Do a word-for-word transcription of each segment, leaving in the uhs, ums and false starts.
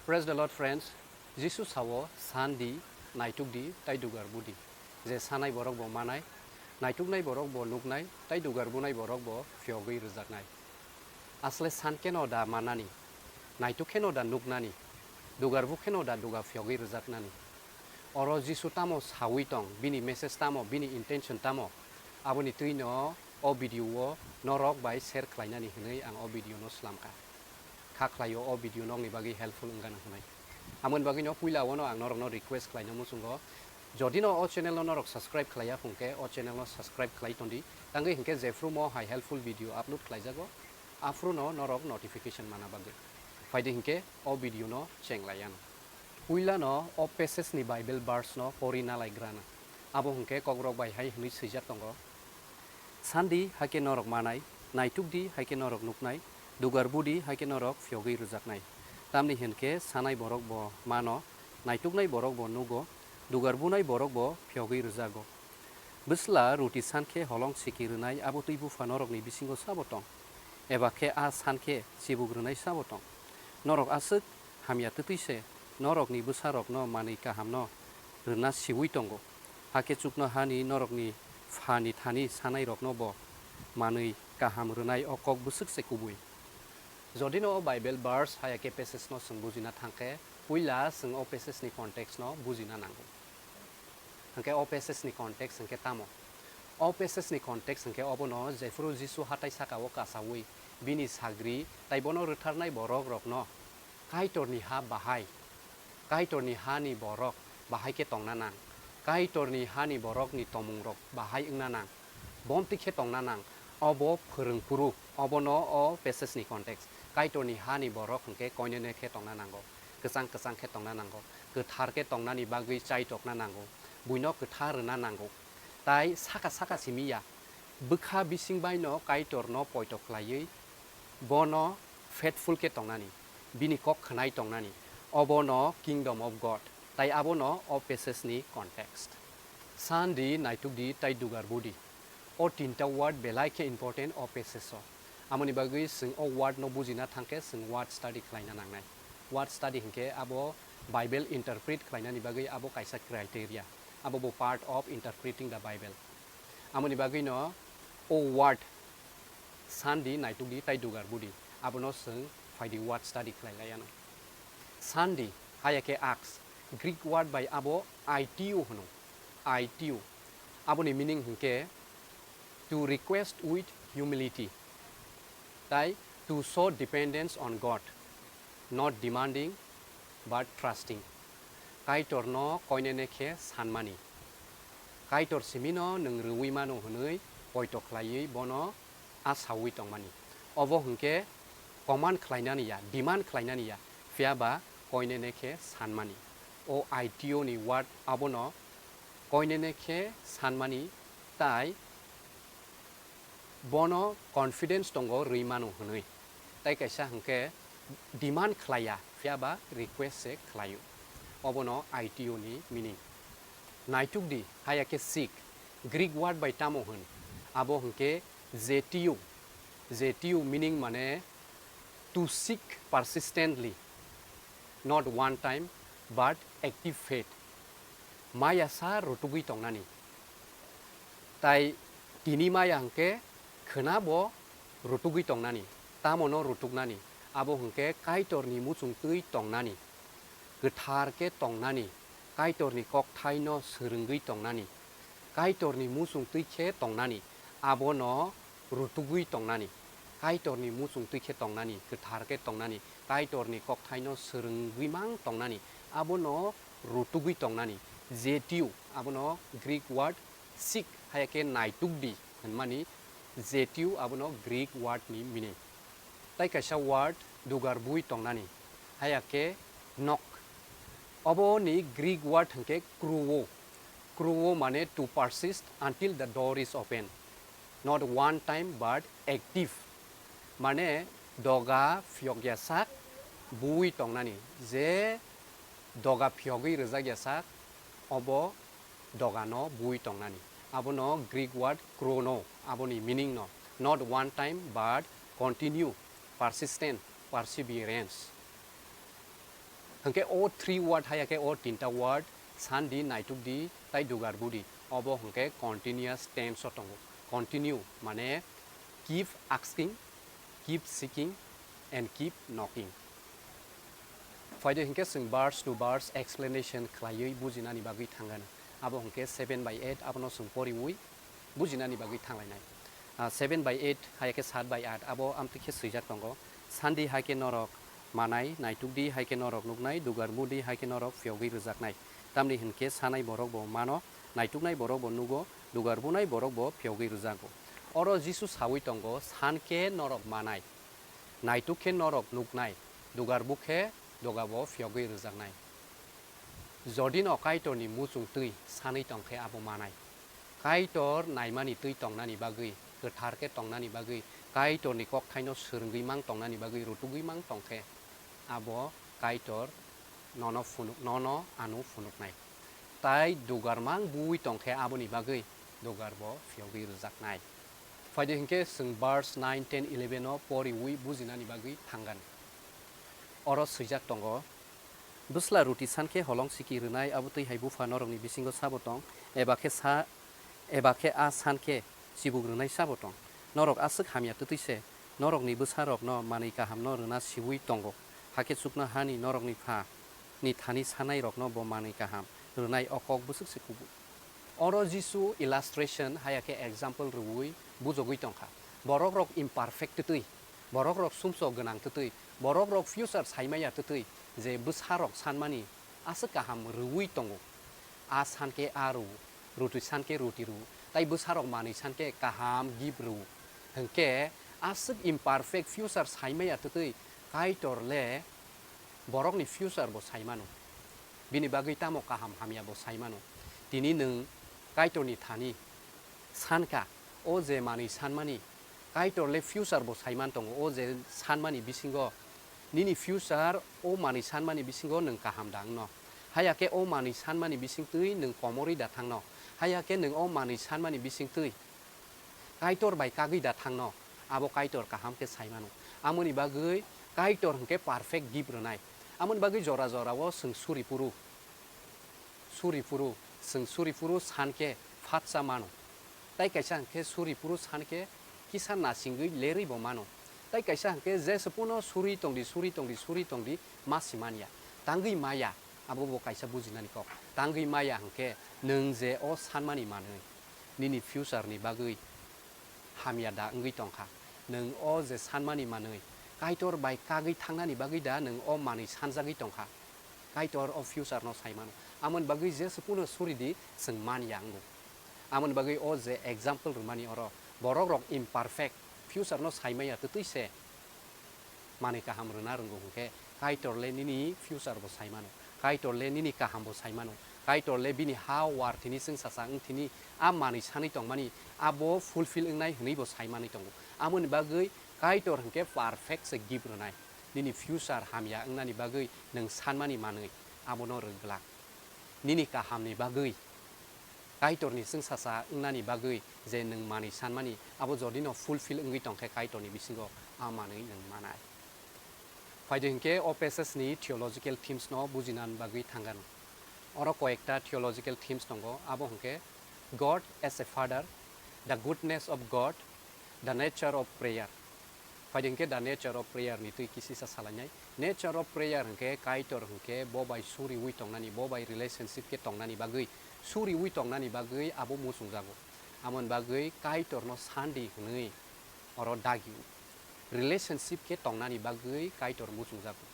Praise the Lord, friends. Jisu sao, "San di, naituk di, tai dugar bu di. Je sanai borok bo manai, naituknai borok bo nuknai, tai dugar bunai borok bo phiyogwi rwjaknai." Asle san khe no da manani, naituk khe no da nuknani, dugar bu khe no da duga phiyogwi rwjaknani? Oro Jisu tamo sawi tong, bini message tamo, bini intention tamo, aboni twi no o video o norok bai share khlainani hwnwi ang o video no slam kha. Kha khlaio, o video nokni bagwi helpful wngano hwnwi. Amoni bagwino puila wano ang norokno request khlaina muchungo, jodi no o channel no norok subscribe khlaiya phung khe, o channel no subscribe khlai tondi, tangwi hinkhe jephru mo hai helpful video upload khlaijago, aphuru no norok notification mana bagwi. Phaidi hinkhe o video no cheng lai ano. Puila no o passage ni Bible verse no pori nalai grana. Abo hinkhe kokrok bai hai hwnwi swijak tongo, "San di, hakhe norok manai, naituk di, hakhe norok nuknai, dugar bu di, hakhe norok phiyogwi rwjaknai." Tamni hinkhe sanai borok bo mano, naituknai borok bo nugo, dugar bunai borok bo phiyogwi rwjago. Bwsla ruti san khe holong siki rwnai abo twi bupha norokni bisingo sabo tong? Eba khe a san khe chibuk rwnai sabo tong? Norok aswk hamya twtwi se norokni bwsarokno manwi kahamno rwna siui tongo. Hakhe chuknohani norokni Phani thani sanairokno bo manwi kaham rwnai o kok bwswk se kubui. Jodi no o Bible verse haya khe passage no chwng bujina thang khe, puila chwng o passage ni context no bujina nango. Hwnkhe o passage ni context hwnkhe tamo? O passage ni context hwnkhe obono jephuru Jisu hatai saka o kasaui bini sagri tai bono rwtharnai borok rokno Kaitorni ha bahai, Kaitorni hani borok bahai khe tongna nang, Kaitorni hani borokni tomung rok bahai wngna nang, bomtwi khe tongna nang, obo phwrwng phuru, obono o passage ni context. Kaitorni hani borok hwnkhe koinene khe tongna nango, kwchang kwchang khe tongna nango, kwthar khe tongnani bagwi chai tokna nango, buino kwthar rwna nango. Tai saka saka simi ya, bwkha bising baino Kaitorno poito khlaiwi bono faithful khe tongnani, bini kok khwnai tongnani, obono Kingdom of God, tai abono o passage ni context. San di, naituk di, tai dugar bu di. O tinta word belai khe important o passage o. Amoni bagwi chwng o word no bujina thang khe chwng word study khlaina nangnai. Word study hinkhe abo Bible interpret khlainani bagwi abo kaisa criteria. Abo bo part of interpreting the Bible. Amoni bagwino o word san di, naituk di, tai dugar bu di, abono chwng phaidi word study khlai lai ano. San di, haya khe ask, Greek word bai abo aitio hwno, aitio. Aboni meaning hinkhe to request with humility, tai to show dependence on God, not demanding but trusting. Kaitorno koinene khe sanmani. Kaitor simino nwng rwui mano hwnwi poito khlaiwi bono asaui tongmani. Obo hwnkhe command khlainani ya, demand khlainani ya, phiya ba koinene khe sanmani. O aitio ni word abono koinene khe sanmani, tai bono confidence tongo rwi mano hwnwi. Tai kaisa hwnkhe demand khlaiya, phiya ba request se khlaio. Obono aitio ni meaning. Naituk di, haya khe seek, Greek word bai tamo hwn? Abo hwnkhe zetio. Zetio meaning mane to seek persistently, not one time, but active faith. Maya sa rutugwi tongnani. Tai tini maya hwnkhe khwna bo rutugwi tongnani. Tamono rutuknani? Abo hwnkhe Kaitorni muchungtwi tongnani, kwthar khe tongnani, Kaitorni kokthaino swrwngwi tongnani, Kaitorni muchungtwi khe tongnani, abono rutugwi tongnani, Kaitorni muchungtwi khe tongnani, kwthar khe tongnani, Kaitorni kokthaino swrwngwi mang tongnani, abono rutugwi tongnani. Zetio, abono Greek word seek, haya khe naituk di hwnmani zetio, abono Greek word ni meaning. Tai kaisa word dugar bui tongnani, haya khe knock. Obo ni Greek word hwnkhe kruo. Kruo mane to persist until the door is open, not one time but active. Mane doga phiyok ya sak bui tongnani, je doga phiyogwi rwjak ya sak, obo dogano bui tongnani. Abono Greek word chrono, aboni meaning no not one time but continue, persistent, perseverance. Hwnkhe o three word haya khe o tinta word, san di, naituk di, tai dugar budi. Obo hwnkhe continuous tense o tongo. Continue mane keep asking, keep seeking and keep knocking. Phaidi hwnkhe chwng verse to verse explanation khlaiwi bujinani bagwi thangano. Abo hwnkhe seven by eight abono chwng poriwi bujinani bagwi thanglainai. Ah, seven by eight hai khe saat by aat abo amtwi khe swijak tongo. San di hai khe norok manai, naituk di hai khe norok nuknai, dugar bu di hai khe norok phiyogwi rwjaknai. Tamni hwnkhe sanai borok bo mano, naituknai borok bo nugo, dugar bunai borok bo phiyogwi rwjago. Oro Jisu sawi tongo, san khe norok manai, naituk khe norok nuknai, dugar bu khe dogabo phiyogwi rwjaknai. Jodino Kaitorni muchung twi sanwi tong khe abo manai. Kaitor naimani twi tongnani bagwi, kwthar khe tongnani bagwi, Kaitorni kokthaino swrwngwi mang tongnani bagwi rutugwi mang tong khe, abo Kaitor nono phunuk, nono ano phunuknai. Tai dugar mang buwi tong khe aboni bagwi dugar bo phiyogwi rwjaknai. Phaidi hwnkhe chwng verse nine, ten, eleven o poriwi bujinani bagwi thangani. Oro swijak tongo, Bwsla ruti san khe holong siki rwnai, abo twi hai bupha norokni bisingo sabo tong, eba khe sa, eba khe a san khe chibuk rwnai sabo tong? Norok aswk hamya twtwi se norokni bwsarokno manwi kahamno rwna siui tongo, hakhe chuknohani norokni Pha ni thani sanairokno bo manwi kaham rwnai o kok bwswk se kubui. Oro Jisu illustration haya khe example rwui bujogwi tongkha. Borokrok imperfect twtwi, borokrok sumsok gwnang twtwi, borokrok future saimaya twtwi je bwsarok sanmani aswk kaham rwui tongo. A san khe a rw, ruti san khe ruti rw, tai bwsarok manwi san khe kaham gift rw. Hwnkhe aswk imperfect future saimaya twtwi Kaitor le borokni future bo sai mano. Bini bagwi tamo kaham hamya bo sai mano. Tini nwng Kaitorni thani san kha, o je manwi sanmani, Kaitor le future bo sai man tongo, o je sanmani bisingo, nini future o manwi sanmani bisingo nwng kaham da wngno? Haya khe o manwi sanmani bisingtwi nwng komorwi da thangno? Haya khe nwng o manwi sanmani bisingtwi Kaitor bai kagwi da thangno, abo Kaitor kaham khe sai mano. Amoni bagwi Kaitor hwnkhe perfect gift rwnai. Amoni bagwi jora jorao chwng suri phuru, suri phuru, chwng suri phuru san khe phatsa mano. Tai kaisa hwnkhe suri phuru san khe kisa nasingwi lerwi bo mano. Tai kaisa hwnkhe jesa puno suri tongdi, suri tongdi, suri tongdi, ma si manya. Tangwi maya, abo bo kaisa bujinani kok. Tangwi maya hwnkhe nwng je o sanmani manwi nini future ni bagwi hamya da wngwi tongkha. Nwng o je sanmani manwi Kaitor bai kagwi thangnani bagwi da nwng o manwi sanjagwi tongkha? Kaitor o future no sai mano. Amoni bagwi jesa puno suri di, chwng manya wngo. Amoni bagwi o je example rwmani oro, borokrok imperfect, future no sai maya twtwi se manwi kaham rwna rwngo hwnkhe, Kaitor le nini future bo sai mano, Kaitor le nini kaham bo sai mano, Kaitor le bini ha war thini chwngsacha wng thini a manwi sanwi tongmani abo fulfill wngnai hwnwi bo sai manwi tongo. Amoni bagwi Kaitor hwnkhe perfect se gift rwnai. Nini future hamya wngnani bagwi nwng sanmani manwi abono rwglak. Nini kahamni bagwi, Kaitorni chwngsacha wngnani bagwi je nwng manwi sanmani, abo jodino fulfill wngwi tongkhe Kaitorni bisingo a manwi nwng manai. Phaidi hwnkhe o passage ni theological themes no bujinani bagwi thangano. Oro koyekta theological themes tongo, abo hwnkhe God as a Father, the goodness of God, the nature of prayer. Phaidi hwnkhe the nature of prayer ni twi kisisa salainai. Nature of prayer hwnkhe Kaitor hwnkhe bo bai suriui tongnani, bo bai relationship khe tongnani bagwi, suriui tongnani bagwi abo muchungjago. Amoni bagwi Kaitorno sandi hwnwi oro dagio. Relationship khe tongnani bagwi Kaitor muchungjago.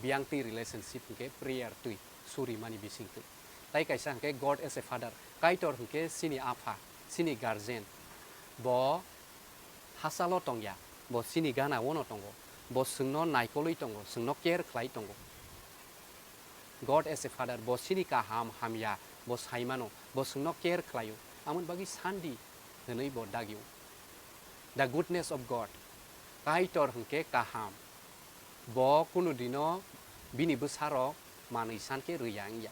Biyang twi relationship hwnkhe prayer twi, surimani bising twi. Tai kaisa hwnkhe God as a Father, Kaitor hwnkhe chini apha, chini guardian. Bo hachalo tongya, bo chini gana-o no tongo, bo chwngno naikolwi tongo, chwngno care khlai tongo. God as a Father, bo chini kaham hamya bo sai mano, bo chwngno care khlaio, amoni bagwi sandi hwnwi bo dagio. The goodness of God, Kaitor hwnkhe kaham, bo kunu dino bini bwsarok manwi san khe rwya wngya.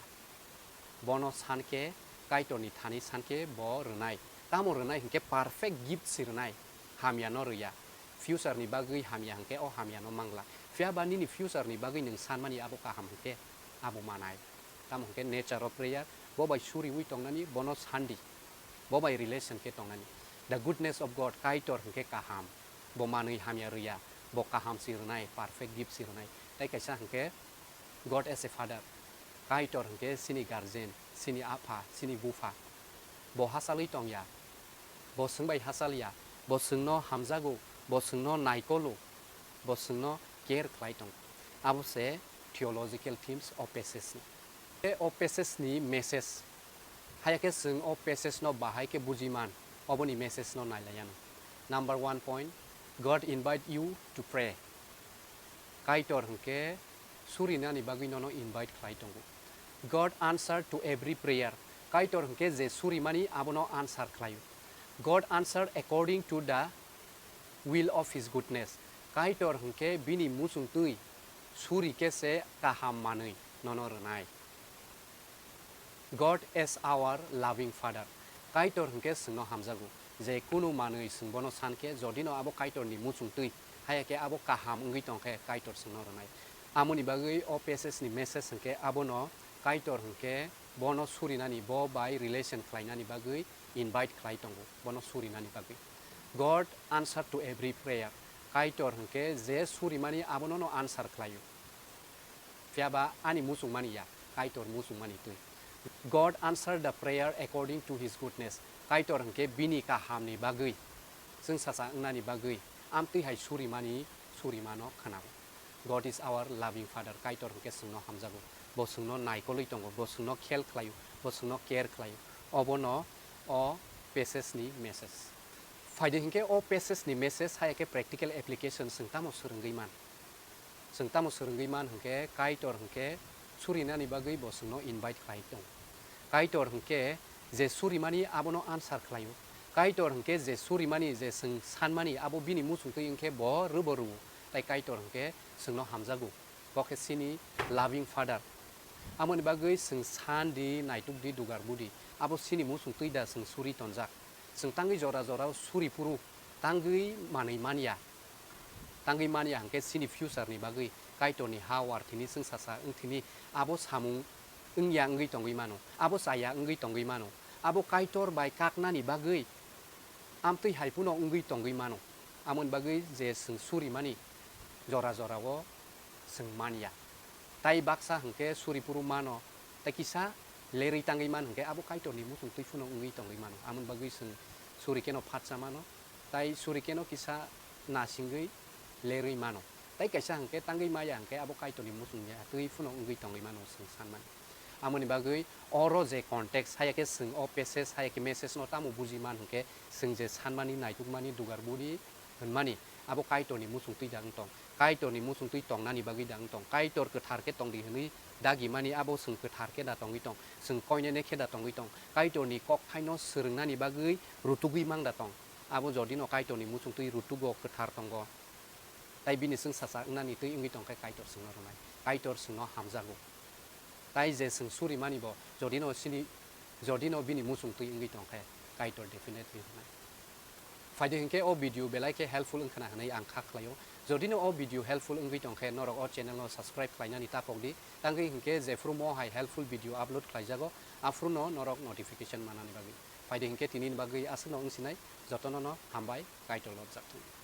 Bono san khe, Kaitorni thani san khe bo rwnai. Tamo rwnai hwnkhe perfect gift se rwnai, hamyano rwya. Future ni bagwi hamya hwnkhe o hamya no mangla. Phiya ba nini future ni bagwi nwng sanmani abo kaham hwnkhe abo manai. Tamo hwnkhe nature of prayer, bo bai suriwi tongnani, bono sandi, bo bai relation khe tongnani. The goodness of God, Kaitor hwnkhe kaham, bo manwi hamya rwya, bo kaham si rwnai, perfect gift si rwnai. Tai kaisa hwnkhe God as a father, Kaitor hwnkhe chini guardian, chini apha, chini bupha. Bo hachalwi tongya, bo chwng bai hachalya, bo chwngno hamjago, bo chwngno naikolo, bo chwngno care khlai tongo. Abo se theological themes o passage ni. Tei o passage ni message, haya khe chwng o passage no bahai khe buji man, oboni message no nailayano. Number one point, God invite you to pray. Kaitor hwnkhe surinani bagwi nono invite khlai tongo. God answer to every prayer. Kaitor hwnkhe je surimani abono answer khlaio. God answer according to the will of his goodness. Kaitor hwnkhe bini muchungtwi suri khe se kaham manwi nono rwnai. God as our loving father. Kaitor hwnkhe chwngno hamjago. Je kunu manwi chwng bono san khe, jodino abo Kaitorni muchungtwi, haya khe abo kaham wngwi tong khe Kaitor chwngno rwnai. Amoni bagwi o passage ni message hwnkhe abono Kaitor hwnkhe bono surinani, bo bai relation khlainani bagwi invite khlai tongo, bono surinani bagwi. God answer to every prayer. Kaitor hwnkhe je surimani abono no answer khlaio. Phiya ba ani muchungmani ya, Kaitor muchungmani twi. God answer the prayer according to his goodness. Kaitor hwnkhe bini kahamni bagwi, chwngsacha wngnani bagwi, amtwi hai surimani, surimano khwnao. God is our loving father. Kaitor hwnkhe chwngno hamjago. Bo chwngno naikolwi tongo, bo chwngno khel khlaio, bo chwngno care khlaio. Obono o passage ni message. Phaidi hwnkhe o passage ni message haya khe practical application chwng tamo swrwngwi man. Chwng tamo swrwngwi man hwnkhe Kaitor hwnkhe surinani bagwi bo chwngno invite khlai tong. Kaitor hwnkhe je surimani abono answer khlaio. Kaitor hwnkhe je surimani, je chwng sanmani abo bini muchungtwi wngkhe bo rwbo rwo. Tai Kaitor hwnkhe chwngno hamjago. Bo khe chini loving father. Amoni bagwi chwng san di, naituk di, dugar budi. Abo chini muchungtwi da chwng suri tonjak. Chwng tangwi jora jorao suri phuru tangwi manwi manya. Tangwi manya hwnkhe chini future ni bagwi Kaitorni ha warthini chwngsacha wngthini abo samung wngya wngwi tongwi mano, abo chaya wngwi tongwi mano, abo Kaitor bai kaknani bagwi amtwi hai phano wngwi tongwi mano. Amoni bagwi je chwng surimani jora jorao chwng manya. Tai baksa hwnkhe suri phuru mano, tai kisa lerwi tangwi man hwnkhe abo Kaitorni muchungtwi phano wngwi tongwi mano. Amoni bagwi chwng suri kheno phatsa mano, tai suri kheno kisa nasingwi lerwi mano. Tai kaisa hwnkhe tangwi maya hwnkhe abo Kaitorni muchungya twi phano wngwi tongwi mano chwng sanmani. Amoni bagwi oro je context, haya khe chwng o passage, haya khe message no tamo buji man hwnkhe, chwng je sanmani, naitukmani, dugar budi hwnmani, abo Kaitorni muchungtwi da wng tong. Kaitorni muchungtwi tongnani bagwi da wng tong. Kaitor kwthar khe tongdi hwnwi dagimani abo chwng kwthar khe da tongwi tong. Chwng koinene khe da tongwi tong. Kaitorni kokthaino swrwngnani bagwi rutugwi mang da tong. Abo jodino Kaitorni muchungtwi rutugo, kwthar tongo, tai bini chwngsacha wngnani twi wngwi tong khe Kaitor chwngno rwnai. Kaitor chwngno hamjago. Tai je chwng surimani bo jodino chini, jodino bini muchungtwi wngwi tong khe Kaitor definitely rwnai. Phaidi hwnkhe o video belai khe helpful wngkhana hwnwi ang kha khlaio. Jodino o video helpful wngwi tong khe norok o channel no subscribe khlainani ta pokdi. Tangwi hwnkhe jephru mo hai helpful video upload khlaijago, aphruno norok notification manani bagwi. Phaidi hwnkhe tinini bagwi aswkno wngsinai, jotono no hambai, Kaitor lobjak thung.